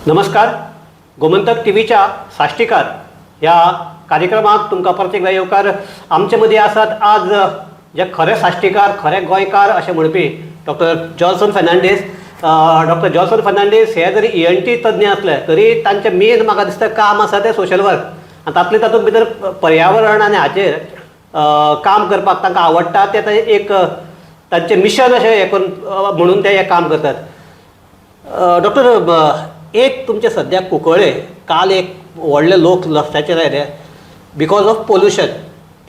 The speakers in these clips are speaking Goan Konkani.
नमस्कार, गोमंतक टीव्हीच्या साश्टीकार ह्या कार्यक्रमाक तुमकां परत एकदा येवकार. आमचे मदीं आसात आज जे खरे साश्टीकार, खरे गोंयकार अशें म्हणपी doctor Johnson Fernandes. Doctor Johnson Fernandes हे जरी ईएनटी तज्ञ असले तरी तांचें मेन म्हाका दिसता काम आसा तें सोशल वर्क आनी तातूंतले तातूंत भितर पर्यावरण आनी हाचेर काम करपाक तांकां आवडटा. तें ते एक तांचें मिशन अशें हें करून म्हणून ते हें काम करतात. डॉक्टर, एक तुमचे सद्याक कुंकळे काल एक व्हडले लोक रस्त्याचेर आयले because of pollution.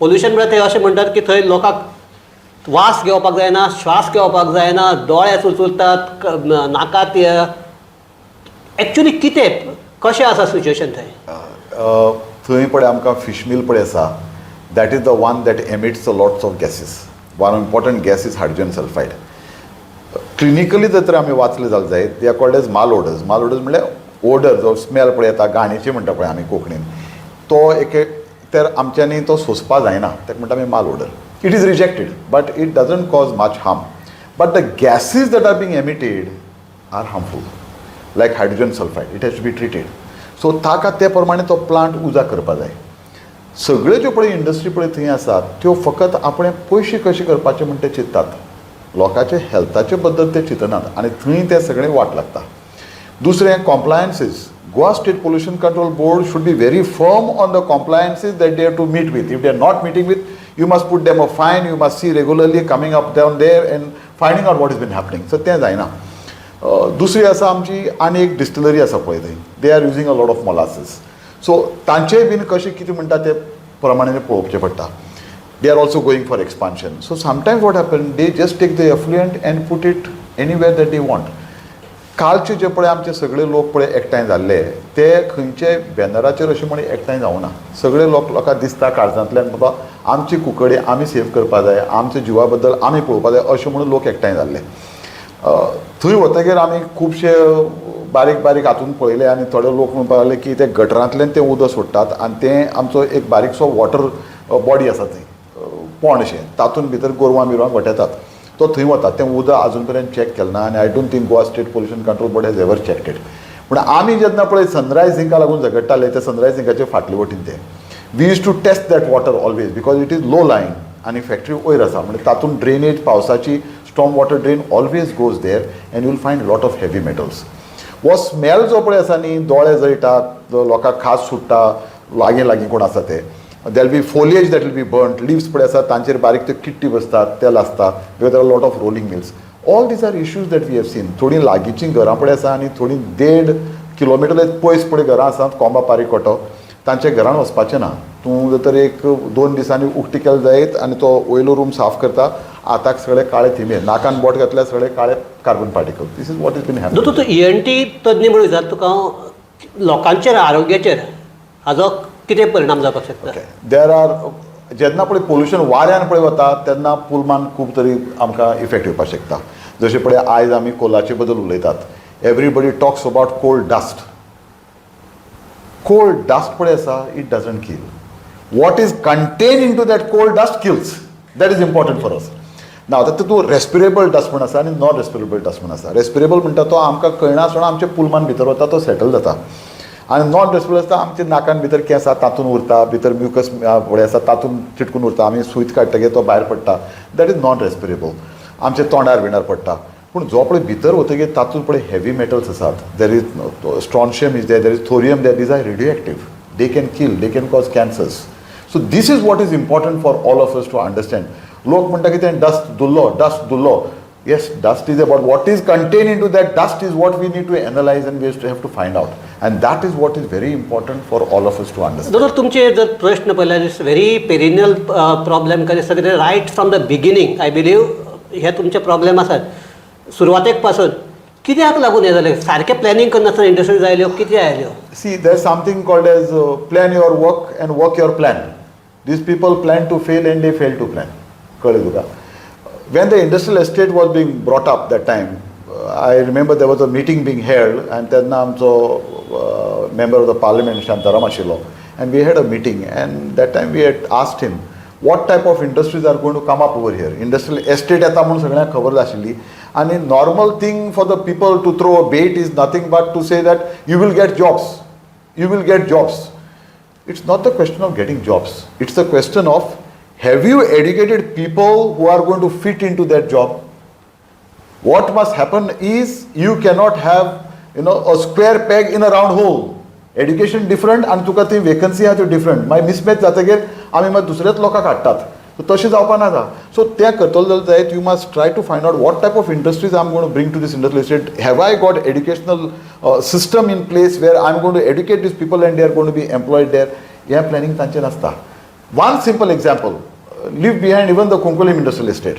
Pollution म्हळ्यार ते अशें म्हणटात की थंय लोकांक वास घेवपाक जायना, श्वास घेवपाक जायना, दोळे चुरचुरतात, नाकात. एक्चुली कितें, कशें आसा सिच्युएशन थंय? थंय पळय आमकां फिश मील पळय आसा, that is the one that emits a lots of gases. One important gas is hydrogen sulphide. Clinically जर तर आमी वाचलें जाल्यार जायत, they are called as malodours. Malodours म्हणल्यार ओडर जो स्मेल पळय येता, घाणीची म्हणटा पळय आमी कोंकणीन, तो एक तर आमच्यांनी तो सोंसपा जायना, ताका म्हणटा आमी malodour. It is rejected, but it doesn't cause much harm, but the gases that are being emitted are harmful, like hydrogen sulphide. It has to be treated. So ताका ते प्रमाणे तो प्लांट उजा करपा जाय. सगळ्यो ज्यो पळय इंडस्ट्री पळय थंय आसात, त्यो फकत आपणें पयशे कशे करपाचे म्हण ते चिंततात, लोकांचे हेल्थाचे बद्दल ते चिंतनात आनी थंय तें सगळें वाट लागता. दुसरें, compliances. Goa State Pollution Control Board should be very firm on the compliances that they have to meet with. If they are not meeting with, you must put them a fine. You must see regularly coming up down there and finding out what is been happening. So तें जायना. दुसरी आसा आमची आनी एक डिस्टिलरी आसा पळय थंय, they are using a lot of molasses. So तांचेय बीन कशें कितें म्हणटा ते प्रमाणे पळोवचें पडटा. They are also going for expansion. So sometimes what happen, they just take the effluent and put it anywhere that they want. कालचे जे पळय आमचे सगळे लोक पळय एकठांय जाल्ले, ते खंयचे बॅनराचेर अशें म्हण एकठांय जावना. सगळे लोक, लोकांक दिसता काळजांतल्यान, बाबा आमची कुंकळी आमी सेव करपा जाय, आमच्या जिवा बद्दल आमी पळोवपा जाय, अशें म्हणून लोक एकठांय जाल्ले. थंय वतगीर आमी खुबशे बारीक बारीक हातून पळयले आनी थोडे लोक म्हणपाक लागले की ते गटरांतल्यान तें उदक सोडटात आनी तें आमचो एक बारीकसो वॉटर बॉडी आसा थंय, पोंड अशें, तातूंत भितर गोरवां बिरवां गोठेतात, तो थंय वता. तें उदक आजून पर्यंत चॅक केलें ना आनी I don't think Goa State Pollution Control Board has ever checked it. पूण आमी जेन्ना पळय सनरायज जिंका लागून झगडटाले, ते सनरायज जिंकाचे फाटले वटेन ते we used to test that water always because it is low lying आनी फॅक्टरी वयर आसा, म्हणजे तातूंत ड्रेनेज पावसाची storm water drain always goes there and you will find lot of heavy metals. हो स्मेल जो पळय आसा न्ही, दोळे जळटात, लोकांक खाज सुट्टा, लागीं लागीं कोण आसा ते. There'll be foliage that will be burnt, leaves पळय आसा तांचेर बारीक त्यो किट्टी बसतात, ते लासता because there are lot of rolling mills. All these are issues that we have seen. थोडीं लागींचीं घरां पळय आसा आनी थोडीं 1.5 किलोमिटर पयस पळय घरां आसात, कोंबा पारीकोटो, तांच्या घरान वचपाचें ना. तूं जर तर एक दोन दिसांनी उक्ती केलें जायत आनी तो वयलो रूम साफ करता, हाताक सगळे काळे थिंबे, नाकान बोट घातल्यार सगळे काळे carbon particle. This is what is been happen. दोतोर, तूं ईएनटी तज्ञ म्हणून विचारता तुका हांव, लोकांचेर, आरोग्याचेर हाजो कितें परिणाम जावपाक शकता? There are जेन्ना पळय पोल्युशन वाऱ्यान पळय वता, तेन्ना पुलमान खूब तरी आमकां इफेक्ट येवपाक शकता. जशें पळय आयज आमी कोलाचे बद्दल उलयतात, everybody talks about coal dust. Coal dust पळय आसा, it doesn't kill. What is contain into that coal dust kills. That is important for us. ना आतां तितून रेस्पिरेबल डस्ट म्हण आसा आनी नॉन रेस्पिरेबल डस्ट म्हण आसा. रेस्पिरेबल म्हणटा तो आमकां कळना आसतना आमच्या पुलमान भितर वता, तो सेटल जाता आनी नॉन रेस्पिरेबल आसता, आमच्या नाकान भितर केंस आसा तातूंत उरता, भितर म्युकस फुडें आसा तातूंत चिटकून उरता, आमी सूत काडटगीर तो भायर पडटा. That is non respirable. आमच्या तोंडार बिंडार पडटा. पूण जो पळय भितर वतगीर तातूंत पळय हेवी मेटल्स आसात. There is strontium is there, there is thorium there. These are radioactive. They can kill, they can cause cancers. So this is what is important for all of us to understand. लोक म्हणटा की तें डस्ट धुल्लो, डस्ट धुल्लो. Yes, dust is about what is contain into that dust is what we need to analyse and we have to find out, and that is what is very important for all of us to understand. दोतोर, तुमचे जर प्रश्न पळयल्यार, it's very perennial problem कारण सगळे right from the beginning, I believe, हे तुमचे प्रॉब्लेम आसात सुरवातेक पासून. कित्याक लागून हें जालें? सारकें प्लॅनिंग करनासतना इंडस्ट्री आयल्यो, कितें आयल्यो? See, there's something called as plan your work and work your plan. These people plan to fail and they fail to plan. कळ्ळें तुका? When the industrial estate was being brought up that time, I remember there was a meeting being held and तेन्ना आमचो member of the parliament Shantaram आशिल्लो and we had a meeting, and that time we had asked him what type of industries are going to come up over here. Industrial estate येता म्हूण सगळ्यांक खबर आशिल्ली. आनी normal thing for the people to throw a bait is nothing but to say that you will get jobs, you will get jobs. It's not the question of getting jobs. It's the question of, have you educated people who are going to fit into that job? What must happen is, you cannot have a square peg in a round hole. Education different आनी तुका ती वेकन्सी आहा त्यो डिफरंट, मागीर मिसमॅच जातकीर आमी मागीर दुसरेच लोकांक हाडटात. सो तशें जावपा नाका. सो तें करतलो जाल्यार जायत, you must try to find out what type of industries I am going to bring to this industry state. Have I got educational system in place where I am going to educate these people and they are going to be employed there? हें प्लॅनिंग तांचें नासता. One simple example, leave behind even the Cuncolim industrial estate.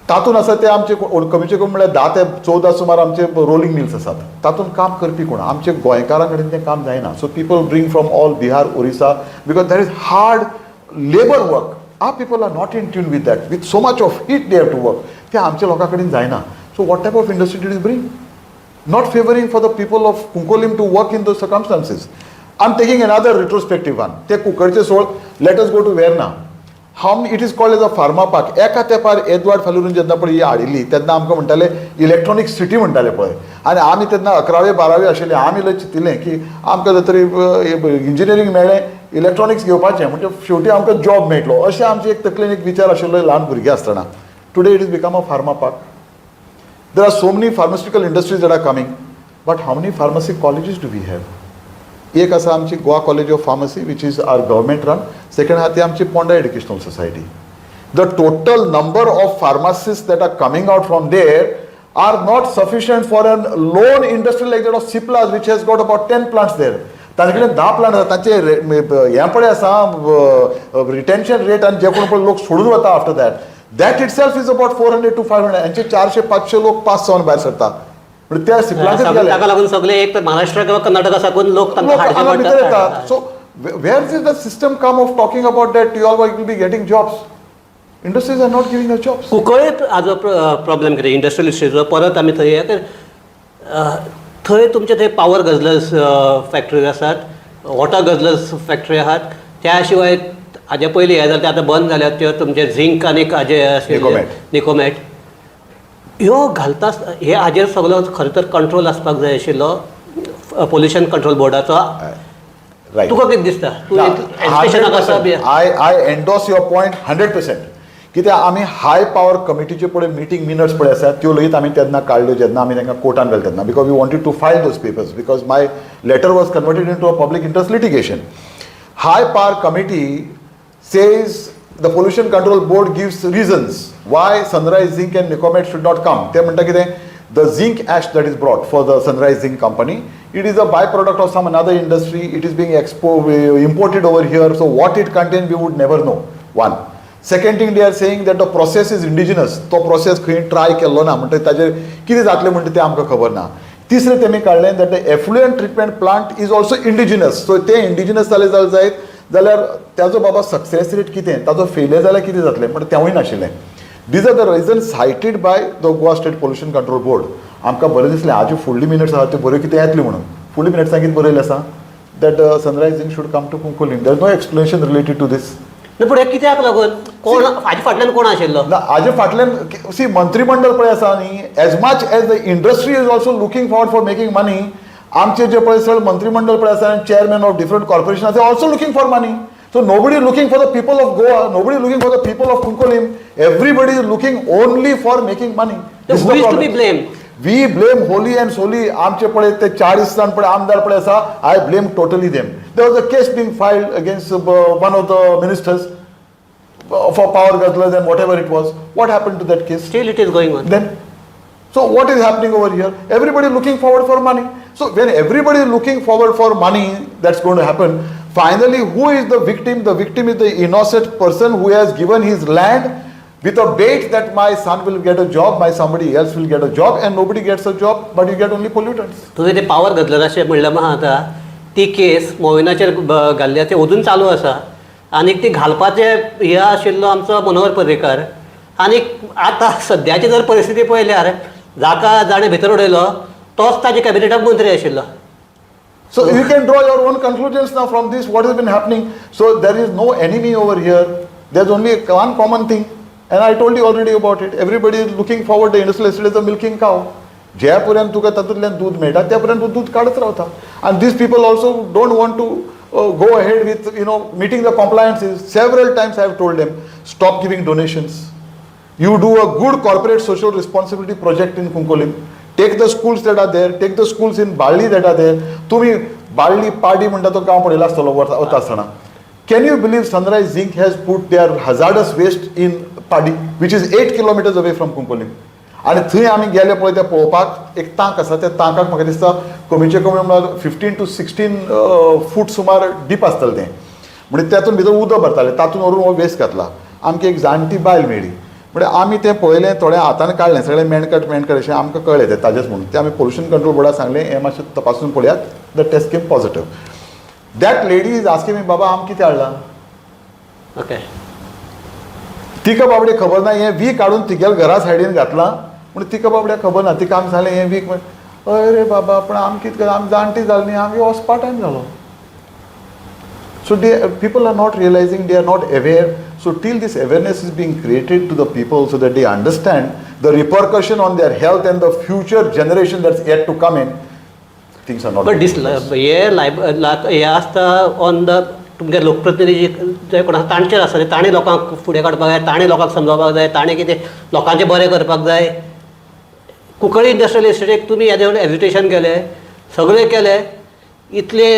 तातूंत आसा ते आमचे कमीचे कमी म्हळ्यार 10 ते 14 सुमार आमचे रोलिंग मिल्स आसात. तातूंत काम करपी कोण? आमचे गोंयकारां कडेन तें काम जायना. So people bring from all Bihar, Orissa, because there is hard labour work. Our people are not in tune with that. With so much of heat they have to work. ते आमच्या लोकां कडेन जायना. So what type of industry did you bring? Not favouring for the people of Cuncolim to work in those circumstances. I am taking another retrospective one. ते कुंकळचे सोड, let us go to Verna. How it is called as a pharma park. एका तेंपार एदवार्ड फालुरून जेन्ना पळय ही हाडिल्ली तेन्ना आमकां म्हणटाले इलेक्ट्रॉनीक सिटी म्हणटाले पळय, आनी आमी तेन्ना अकरावे बारावे आशिल्ले. आमी लय चिंतिल्लें की आमकां जर तरी इंजिनियरींग मेळ्ळें, इलेक्ट्रॉनिक्स घेवपाचें, म्हणजे शेवटी आमकां जॉब मेळटलो, अशें आमचें एक तकलेन एक विचार आशिल्लो ल्हान भुरगें आसतना. Today it is become a pharma park. There are so many pharmaceutical industries that are coming, but how many pharmacy colleges do we have? एक आसा आमची Goa college of pharmacy, which is our government run. Second आहा ती आमची Ponda educational society. The total number of pharmacist that are coming out from there are not sufficient for an lone industry like that of Cipla's, which has got about 10 plants there. तांचे कडेन 10 प्लांट आसा. तांचे हें पळय आसा, रिटेन्शन रेट, आनी जे कोण पळय लोक सोडून वता after that, that itself is about 400 to 500. हांचे 400-500 लोक पास जावन भायर सरता. म्हणजे त्या सिप्लाचेच गेले. ताका लागून सगळे एक तर महाराष्ट्र किंवा कर्नाटका साकून लोक तांकां लोक हाडचे हांगा भितर पडटा. येतात. So where is the system come of talking about that you all will be getting jobs? Industries are not giving us jobs. Cuncolim हाजो प्रॉब्लेम कितें इंडस्ट्रियल इस्टेटीचो, परत आमी थंय येता. थंय तुमचे थंय पावर गझलर्स फॅक्टरी आसात, वॉटर गझलर्स फॅक्टरी आहात. त्या शिवाय हाजे पयलीं हे जालें, ते आतां बंद जाल्यात, त्यो तुमचे झिंक आनी हाजे आशिल्ले. निकोमॅट. निकोमॅट. ह्यो घालता, हे हाजेर सगळो खरें तर कंट्रोल आसपाक जाय आशिल्लो पोल्युशन कंट्रोल बोर्डाचो. रायट. तुका कितें दिसता? तूं एज्युकेशनाक आसा बी. I endorse your point 100%. कित्याक आमी हाय पावर कमिटीचे पळय मिटींग मिनट्स पळय आसा, त्यो लेगीत आमी तेन्ना काडल्यो जेन्ना आमी तांकां कोर्टान व्हेले तेन्ना, because we wanted to file those papers, because my letter was converted into a public interest litigation. High power committee says the pollution control board gives reasons why Sunrise Zinc and Nicomet should not come. ते म्हणटा कितें, the zinc ash that is brought for the Sunrise Zinc company, it is a byproduct of some another industry. It is being imported over here. So what it contains, we would never know. One. Second thing, they are saying that the process is indigenous. तो process खंय ट्राय केल्लो ना, म्हणटकीर ताजेर कितें जातलें म्हणटा तें आमकां खबर ना. तिसरें तेमी काडलें that the effluent treatment plant is also indigenous. So तें इंडिजिनस जालें जाल्यार जायत जाल्यार ताजो बाबा सक्सेस रेट कितें, ताजो फेलियर जाल्यार कितें जातलें, पण तेंवूय नाशिल्लें. These are the reason cited by the Goa State Pollution Control Board. आमकां बरें दिसलें, आजू फुडली मिनट्स आहा त्यो बऱ्यो कितें येतली म्हणून. फुडली मिनट्सां कितें बरयलें आसा? That Sunrise Zinc should come to Cuncolim. There is no explanation related to this. न्हू, पूण हें कित्याक लागून? कोण हाजे फाटल्यान कोण आशिल्लो? ना, हाजे फाटल्यान सी मंत्रीमंडळ पळय आसा न्ही, as much as the industry is also looking forward for making money, आमचे जे पळय सगळे मंत्रीमंडळ पळय आसा, चेअरमॅन ऑफ डिफरंट कॉर्पोरेशन आसा, also looking for money. So nobody looking for the people of Goa, nobody looking for the people of Cuncolim. Everybody is looking only for making money. Who is to be blamed? We blame wholly and solely आमचे पळय ते 40 जाण पळय आमदार पळय आसा, I blame totally them. There was a case being filed against one of the ministers for power guzzlers and whatever it was. What happened to that case? Still it is going on. Then, so what is happening over here? Everybody looking forward for money. So when everybody is looking forward for money, that's going to happen. Finally, who is the victim? The victim is the innocent person who has given his land with a bait that my son will get a job, my somebody else will get a job, and nobody gets a job, but you get only pollutants. तुवें ते पावर गझलराचें म्हणलें म्हाका, आतां ती केस मोविनाचेर घाल्ली आसा, ती अजून चालू आसा. आनीक ती घालपाचें हे आशिल्लो आमचो मनोहर पर्रीकार. आनीक आतां सद्याची जर परिस्थिती पळयल्यार, जाका जाणें भितर उडयलो तोच ताजे कॅबिनेटाक मंत्री आशिल्लो. So you can draw your own conclusions now from this, what has been happening. So there is no enemy over here. There's only one common thing. And I told you already about it. Everybody is looking forward the industrial estate is a milking cow. ज्या पर्यंत तुका तातूंतल्यान दूद मेळटा त्या पर्यंत तूं दूद काडत रावता. आनी these people also don't want to go ahead with meeting the compliances. Several times I have told them, stop giving donations. You do a good corporate social responsibility project in Cuncolim. Take the schools that are there, take the schools in Balli that are there. तुमी बाळ्ळी पाडी म्हणटा तो गांव पळयला आसतलो वता आसतना. Can you believe Sunrise Zinc has put their hazardous waste in Padi, which is 8 kilometers away from Cuncolim? आनी थंय आमी गेले पळय, त्या पळोवपाक एक तांक आसा. त्या तांकाक म्हाका दिसता कमीचे कमी म्हणल्यार 15 टू 16 फूट सुमार डीप आसतलें तें. म्हणजे तातूंत भितर उदक भरताले, तातूंत व्हरून हो वेस्ट घातला. आमकां एक जाणटी बायल मेळ्ळी. म्हणजे आमी तें पळयलें, थोडें हातान काडलें सगळें, मेणकट मेणकट अशें. आमकां कळ्ळें तें ताजेच म्हणून. तें आमी पोल्युशन कंट्रोल बोर्डाक सांगलें, हें मातशें तपासून पळयात. The test came positive. That lady is asking me, "बाबा, आम कितें हाडलां?" तिका बाबडे खबर ना, हें वीख हाडून तिगेल्या घरा सायडीन घातलां पूण तिका बाबड्याक खबर ना. तिका आमी सांगलें हें वीख. अरे बाबा, पण आमी कितें, आमी जाणटी जाली न्ही, आमी वचपा टायम जालो. So they people are not realizing, they are not aware. So till this awareness is being created to the people so that they understand the repercussion on their health and the future generation that's yet to come in, things are not. But these हे लायब हे आसता ऑन the तुमगे लोकप्रतिनिधी जे कोण आसा तांचेर आसता ते. ताणें लोकांक फुडें काडपाक जाय, ताणें लोकांक समजावपाक जाय, ताणें कितें लोकांचें बरें करपाक जाय. कुंकळी इंडस्ट्रियल इस्टेटीक तुमी येदें व्हडलें एजिटेशन केलें, सगळें केलें, इतले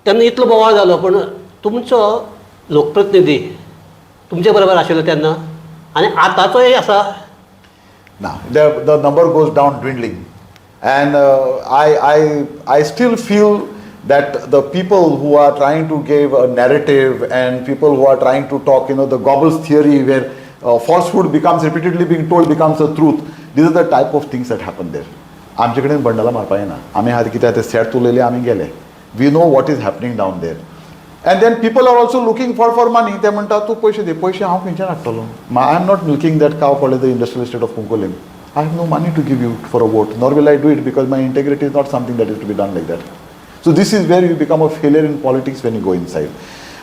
तेन्ना इतलो बोवाळ जालो, पूण तुमचो लोकप्रतिनिधी तुमचे बरोबर आशिल्लो तेन्ना आनी आतांचोय आसा? Now, the number goes down dwindling. And I still feel that the people who are trying to give a narrative and people who are trying to talk, the Goebbels theory where falsehood becomes repeatedly being told becomes a truth. These are the type of things that happen there. आमचे कडेन बंडलां मारपा येना. आमी आतां कितें तें सेट उलयलें, आमी गेले. We know what is happening down there. And then people are also looking for money. ते म्हणटा, तूं पयशे दी. पयशे हांव खंयच्यान हाडटलो? I am not milking that cow called the industrial estate of Cuncolim. I have no money to give you for a vote, nor will I do it, because my integrity is not something that is to be done like that. So this is where you become a failure in politics when you go inside.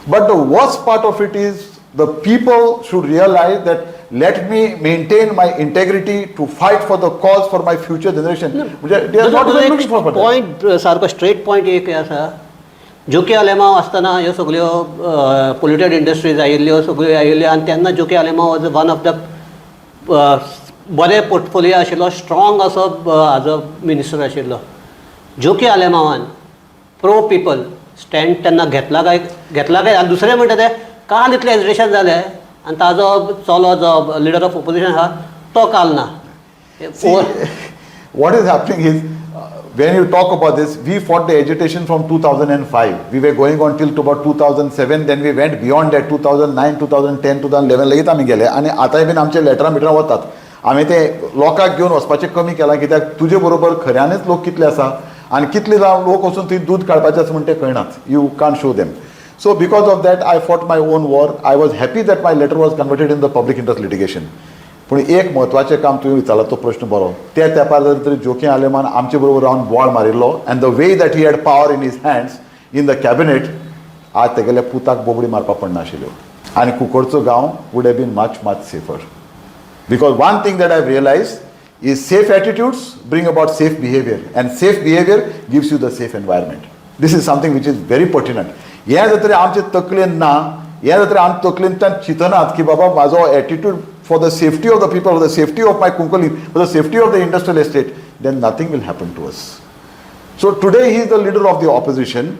But the worst part of it is the people should realize that let me maintain my integrity to fight for the cause for my future generation. म्हणजे they are not even looking for that. Point सारको स्ट्रेट पॉयंट एक आसा. जोकी आलेमाव आसतना ह्यो सगळ्यो पोल्युटेड इंडस्ट्रीज आयिल्ल्यो, सगळ्यो आयिल्ल्यो आनी तेन्ना Joki Alemao was one of the बरे पोर्टफोलियो आशिल्लो, स्ट्रॉंग असो हाजो मिनिस्टर आशिल्लो. जोकी आलेमावान प्रो पिपल स्टँड तेन्ना घेतला काय? आनी दुसरें म्हणटा तें काल इतलें एजिटेशन जालें आनी ताजो चलो जो लिडर ऑफ ओपोजिशन आहा तो काल ना. See, what is happening is, when you talk about this, we fought the agitation from 2005. We were going on till to about 2007. Then we went beyond that, 2009, 2010, 2011 लेगीत आमी गेले. आनी आतांय बीन आमचे लेटरां बिटरां वतात. आमी ते लोकांक घेवन वचपाचें कमी केलां, कित्याक तुजे बरोबर खऱ्यांनीच लोक कितले आसा आनी कितले जावन लोक वचून थंय दूद काडपाचें आसा म्हण ते कळनात. You can't show them. So because of that I fought my own war. I was happy that my letter was converted in the public interest litigation. पूण एक म्हत्वाचें काम तुवें विचारला तो प्रश्न बरो. त्या तेंपार जर तरी जोकी आलेमान आमचे बरोबर रावन बोवाळ मारिल्लो and the way that he had power in his hands in the cabinet, आज तेगेल्या पुताक बोबडी मारपाक पडनाशिल्ल्यो आनी कुंकळचो गांव would have been much, much safer, because one thing that I realize is safe attitudes bring about safe behavior, and safe behavior gives you the safe environment. This is something which is very pertinent. हें जर तरी आमचे तकलेन ना, हें जर तरी आमचे तकलेंतल्यान चिंतनात की बाबा, म्हाजो attitude for the safety of the people, for the safety of my Cuncolim, for the safety of the industrial estate, then nothing will happen to us. So today he is the leader of the opposition.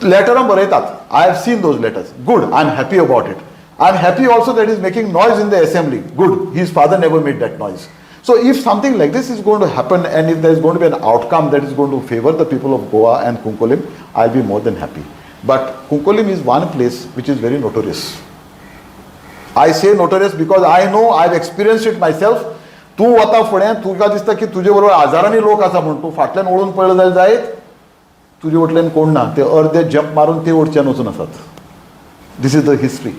लेटरां बरयतात. I have seen those letters. Good, I am happy about it. I am happy also that he's making noise in the assembly. Good. His father never made that noise. So if something like this is going to happen and if there is going to be an outcome that is going to favor the people of Goa and Cuncolim, I'll be more than happy. But Cuncolim is one place which is very notorious. I say notorious because I know, I have experienced it myself. तूं वता फुडें, तुका दिसता की तुजे बरोबर हजारांनी लोक आसा म्हूण. तूं फाटल्यान वळून पळयलें जाल्यार जायत तुजे वटल्यान कोण ना. ते अर्दे जंप मारून ते वटच्यान वचून आसात. This is the history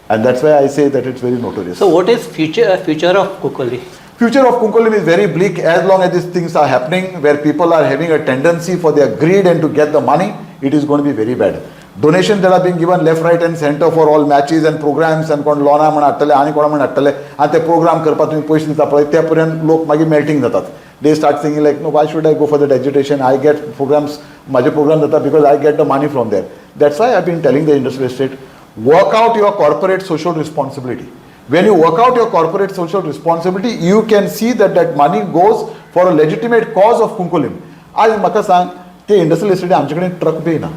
and that's why I say that it's very notorious. So what is future of Cuncolim? Future of Cuncolim is very bleak as long as these things are happening, where people are having a tendency for their greed and to get the money. It is going to be very bad. Donation that are being given left, right and center for all matches and programs and कोण लोना म्हण हाडटले आनी कोणा म्हण हाडटले आनी ते प्रोग्राम करपाक तुमी पयशे दिता पळय, त्या पर्यंत लोक मागीर मेल्टींग जातात. They start thinking like, "No, why should I go for that agitation? I get programs, म्हाजे प्रोग्राम जाता because I get the money from there." That's why I been telling the industrial estate, work out your corporate social responsibility. When you work out your corporate social responsibility, you can see that that money goes for a legitimate cause of Cuncolim. आज म्हाका सांग, ते इंडस्ट्रियल इस्टेटी आमचे कडेन ट्रक बी ना.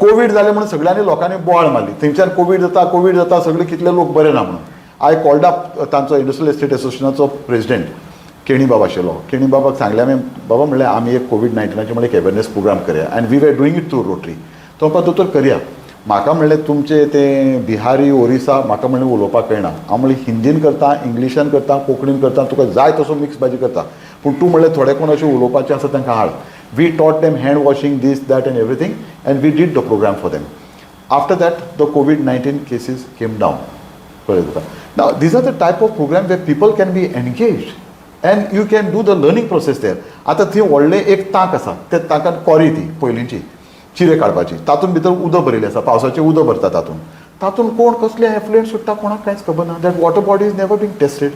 कोवीड जालें म्हणून सगळ्यांनी लोकांनी बोवाळ मारली. थंयच्यान कोवीड जाता, कोवीड जाता, सगळे कितले लोक बरे ना म्हणून. I called up तांचो इंडस्ट्रियल इस्टेट एसोसिएशनाचो प्रेसिडेंट केणी बाब आशिल्लो. केणी बाबाक सांगलें आमी, बाबा म्हणलें, आमी एक कोवीड 19आचें म्हणलें एक अवेरनेस प्रोग्राम करया and we were doing it through Rotary. तो म्हणपा, दोतोर करया. म्हाका म्हणलें, तुमचे ते बिहारी, ओरिसा म्हाका म्हणलें उलोवपाक कळना. हांव म्हणलें, हिंदीन करता, इंग्लिशान करता, कोंकणीन करता, तुका जाय तसो मिक्स भाजी करता, पूण तूं म्हणलें थोडे कोण अशें उलोवपाचें आसा तांकां हाड. We taught them hand washing, this, that and everything, and we did the program for them. After that, the COVID-19 cases came down. कळ्ळें तुका? Now these are the type of program where people can be engaged and you can do the learning process there. आतां थंय व्हडलें एक तांक आसा, ते तांकान कॉरी ती पयलींची चिरे काडपाची, तातूंत भितर उदक भरिल्लें आसा. पावसाचें उदक भरता तातूंत. तातूंत कोण कसले एफ्लुएंट सोडटा, कोणाक कांयच खबर ना. That water body is never being tested.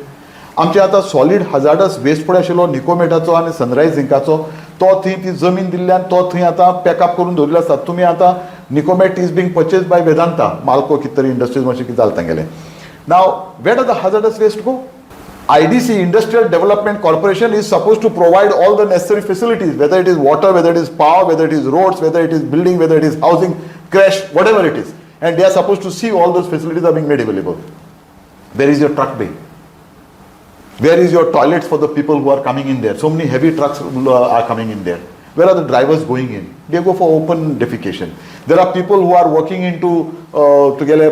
आमचे आतां सॉलीड हजार्डस वेस्ट पळय आशिल्लो निकोमेटाचो आनी सनरायज झिंकाचो, तो थंय ती जमीन दिल्ल्यान तो थंय आतां पॅकअप करून दवरिल्लो आसा. तुमी आतां Nicomet is being purchase by Vedanta, Malco, कितें तरी इंडस्ट्रीज मातशें कितें जालें तांगेलें. Now where does the hazardous waste go? IDC, Industrial Development Corporation, is supposed to provide all the necessary facilities, whether it is water, whether it is power, whether it is roads, whether it is building, whether it is housing, creche, whatever it is. And they are supposed to see all those facilities are being made available. Where is your truck bay? Where is your toilets for the people who are coming in there? So many heavy trucks are coming in there. Where are the drivers going in? They go for open defecation. There are people who are working into तुगेले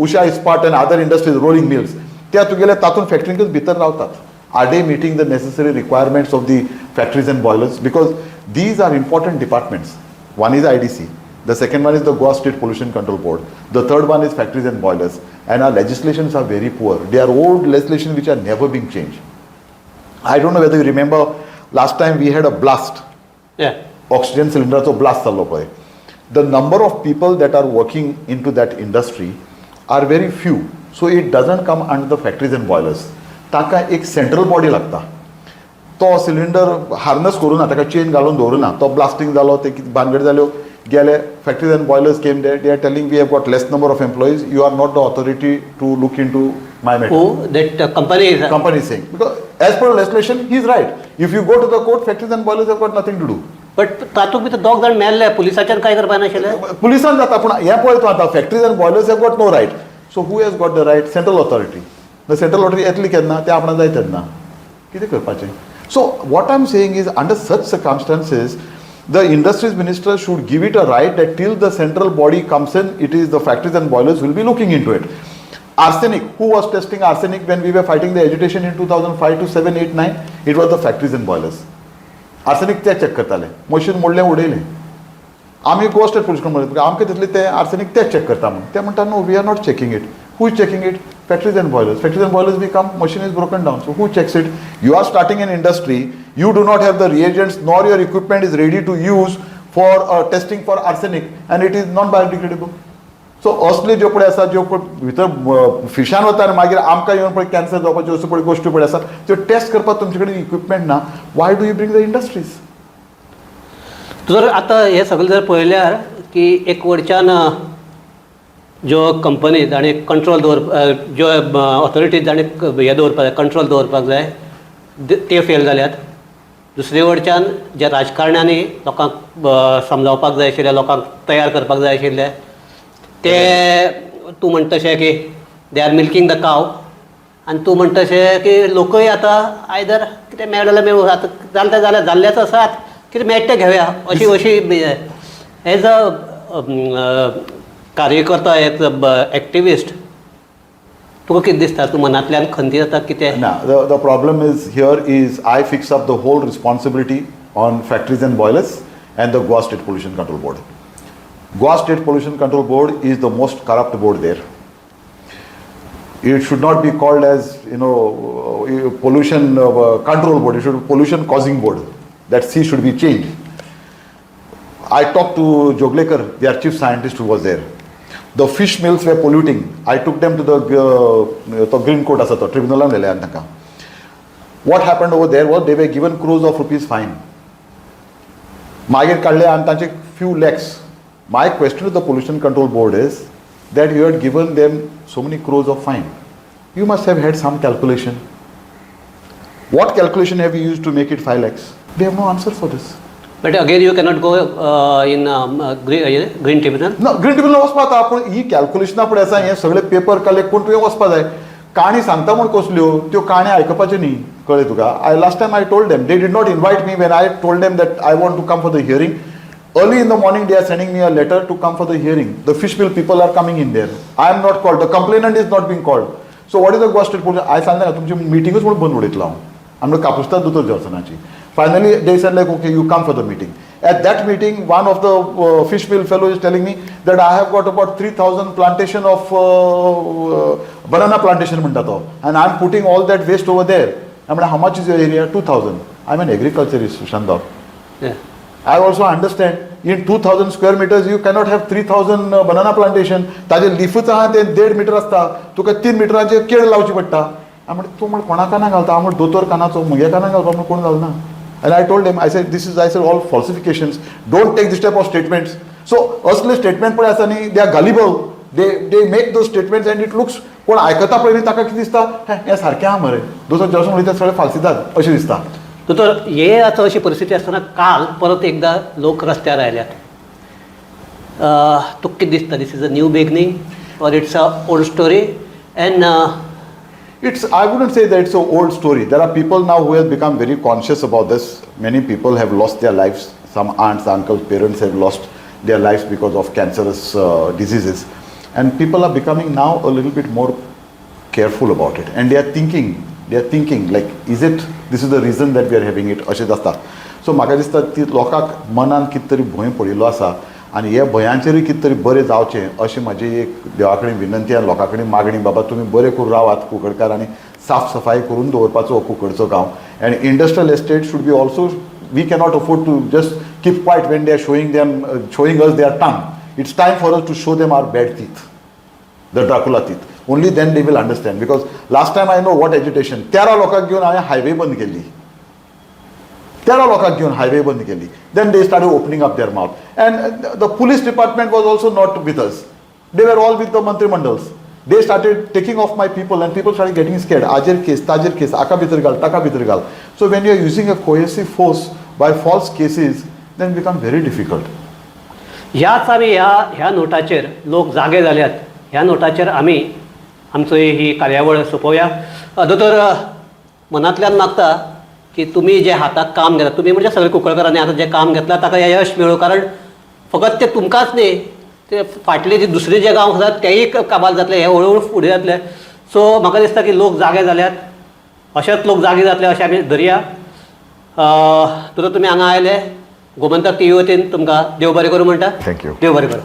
Usha Ispat and other industries, rolling mills. त्या तुगेले तातूंत फॅक्टरींकच भितर रावतात. Are they meeting the necessary requirements of the factories and boilers? Because these are important departments. One is IDC, the second one is the Goa State Pollution Control Board, the third one is factories and boilers, and our legislations are very poor. They are old legislation which are never being changed. I don't know whether you remember, last time we had a blast. Oxygen सिलिंडराचो blast जाल्लो पळय. The number of people that are working into that industry are very few, so it doesn't come under the factories and boilers. ताका एक सेंट्रल बॉडी लागता. तो सिलिंडर हार्नस करूं ना, ताका चेन घालून दवरूं ना, तो ब्लास्टींग जालो, ते कितें भानगड जाल्यो गेले. Factories and boilers came there, they are telling, "We have got less number of employees, you are not the authority to look into my matter." Who? That company is Company is saying, because as per legislation he is right. If you go to the court, factories and boilers have got nothing to do. But तातूंत भितर दोग जाण मेल्ले, पुलिसाच्यान काय करपा नाशिल्लें? पुलिसान जाता, पूण हें पळय तूं आतां, factories and boilers have got no right. So who has got the right? Central authority. The central authority येतली केन्ना? ते आपणाक जाय तेन्ना. कितें करपाचें? So what I am saying is, under such circumstances, the industries minister should give it a right that till the central body comes in, it is the factories and boilers will be looking into it. Arsenic, who was testing arsenic when we were fighting the agitation in 2005 to 7, 8, 9? It was the factories and boilers. Arsenic ते चॅक करताले. मशीन मोडलें, उडयलें. आमी गोवा स्टेट पोल्युशन म्हणलें, आमकां दिसलें ते आर्सेनिक ते चॅक करता म्हणून. ते म्हणटा, "No, we are not checking it." Who is checking it? Factories and boilers. Factories and boilers become, machine is broken down. So who checks it? You are starting an industry, you do not have the reagents nor your equipment is ready to use for testing for arsenic, and it is non biodegradable. So असले ज्यो पळय आसा, ज्यो पळय भितर फिशान वता आनी मागीर आमकां येवन पळय कॅन्सर जावपाच्यो अश्यो पळय गोश्टी पळय आसा, त्यो टेस्ट करपाक तुमचे कडेन इक्विपमेंट ना. Why do you bring the industries? जर आतां हें सगळें जर पळयल्यार की एक वडच्यान ज्यो कंपनी जाणें कंट्रोल दवर, ज्यो ऑथॉरिटीज जाणें हें दवरपाक जाय, कंट्रोल दवरपाक जाय, ते फेल जाल्यात. दुसरे वडच्यान ज्या राजकारण्यांनी लोकांक समजावपाक जाय आशिल्लें, लोकांक तयार करपाक जाय आशिल्लें, ते तूं म्हणटा तशें की they are milking the cow. आनी तूं म्हणटा तशें की लोकय आतां आयदर कितें मेळ्ळें जाल्यार मेळूं, आतां जालें तें जालें, जाल्ल्याच आसात, कितें मेळटा तें घेवया अशी अशी. एज अ कार्यकर्ता, एज एक्टिविस्ट, तुका कितें दिसता? तूं मनांतल्यान खंती जाता कितें? ना, the problem is here is I fix up the whole responsibility on factories and boilers and the Goa State Pollution Control Board. Goa State Pollution Control Board is the most corrupt board there. It should not be called as pollution control board. It should be pollution causing board. That C should be changed. I talk to Joglekar, their chief scientist who was there. The fish mills were polluting. I took them to the तो ग्रीन कोर्ट आसा, तो ट्रिब्युनलान व्हेले हांवें तांकां. What happened over there was they were given crores of rupees fine. मागीर काडले आनी तांचे few lakhs. My question to the Pollution Control Board is that you had given them so many crores of fine, you must have had some calculation. What calculation have you used to make it 5 lakhs? They have no answer for this. But again you cannot go in green tribunal. ना, ग्रीन ट्रिब्युनल वचपा जाता, पूण ही कॅल्क्युलेशनां पळय आसा, हे सगळे पेपर कलेक्ट करून तुवें वचपा जाय. काणी सांगता म्हूण कसल्यो त्यो काणी आयकपाच्यो न्ही, कळ्ळें तुका? I last time I told them, they did not invite me. When I told them that I want to come for the hearing, early in the morning they are sending me a letter to come for the hearing. The fish mill people are coming in there. I am not called. The complainant is not being called. So what is the Goa State Police? I सांगता ना, तुमची मिटिंगूच म्हणून बंद उडयतलो हांव. आमकां कापुस्ताद दोतोर जॉन्सनाची. Finally they said like, "Okay, you come for the meeting." At that meeting, one of the fish mill fellow is telling me that I have got about 3000 plantation of banana plantation म्हणटा तो, and I am putting all that waste over there. म्हणल्यार, how much is your area? 2000. I am an agriculturist, Sushant. I also understand in 2000 square meters you cannot have 3000 banana plantation. ताजे लिफूच आहा ते देड मिटर आसता, तुका तीन मिटरांचे केळ लावची पडटा. हांव म्हणटा, तूं म्हण कोणा काना घालता? हांव म्हण दोतोर कानाचो, म्हगे काना घालपा म्हण कोण घालना. And I told him, I said, this is, I said, all falsifications. Don't take this type of statements. So असले स्टेटमेंट पळय आसा न्ही, they are gullible. They make those statements and it looks, कोण आयकता पळय न्ही, ताका कितें दिसता, हें सारकें आहा मरे, दोतोर जॉन्सन उलयता सगळें फाल्सिदाद अशें दिसता. दोतोर, हे आतां अशी परिस्थिती आसतना काल परत एकदा लोक रस्त्यार आयल्यात. तुका कितें दिसता, this is a new beginning or it's a old story and It's, I wouldn't say that it's an old story. There are people now who have become very conscious about this. Many people have lost their lives. Some aunts, uncles, parents have lost their lives because of cancerous diseases. And people are becoming now a little bit more careful about it. And they are thinking like, is it, this is the reason that we are having it, अशें आसता. सो म्हाका दिसता ती लोकांक मनान कितें तरी भंय पडिल्लो आसा आनी ह्या भंयांचेरूय कितें तरी बरें जावचें अशें म्हाजी एक देवा कडेन विनंती आनी लोकां कडेन मागणी, बाबा तुमी बरें करून रावात कुंकळकार आनी साफ सफाई करून दवरपाचो हो कुंकळचो गांव. And industrial estate should be also, we cannot afford to just keep quiet when they are showing us their tongue. It's time for us to show them our bad teeth, the Dracula teeth. Only then they will understand. Because last time I know what agitation. 13 लोकांक घेवन हांवें हायवे बंद केली. 13 लोकांक घेवन हायवे बंद केली. Then they started opening up their mouth. And the police department was also not with us. They were all with the मंत्रीमंडल्स. They started taking off my people and people started getting scared. आजेर केस, ताजेर केस, हाका भितर घाल, ताका भितर घाल. So when you are using a coercive force by false cases, then it become very difficult. ह्याच आमी ह्या ह्या नोटाचेर, लोक जागे जाल्यात ह्या नोटाचेर आमी आमचो ही कार्यावळ सोंपोवया. दोतोर, मनांतल्यान मागता की तुमी जे हाताक काम घेतला, तुमी म्हणजे सगळे कुंकळकारांनी आतां जें काम घेतलां ताका हें यश मेळूं, कारण फकत ते तुमकांच न्ही, ते फाटले जे दुसरे जे गांव आसात तेय काबार जातले, हे हळू हळू फुडें जातले. सो म्हाका दिसता की लोक जागे जाल्यात, अशेच लोक जागे जातले अशें आमी धरया. तुका, तुमी हांगा आयले, गोमंतक टीव्ही वतीन तुमकां देव बरें करूं म्हणटा. Thank you. देव बरें करूं.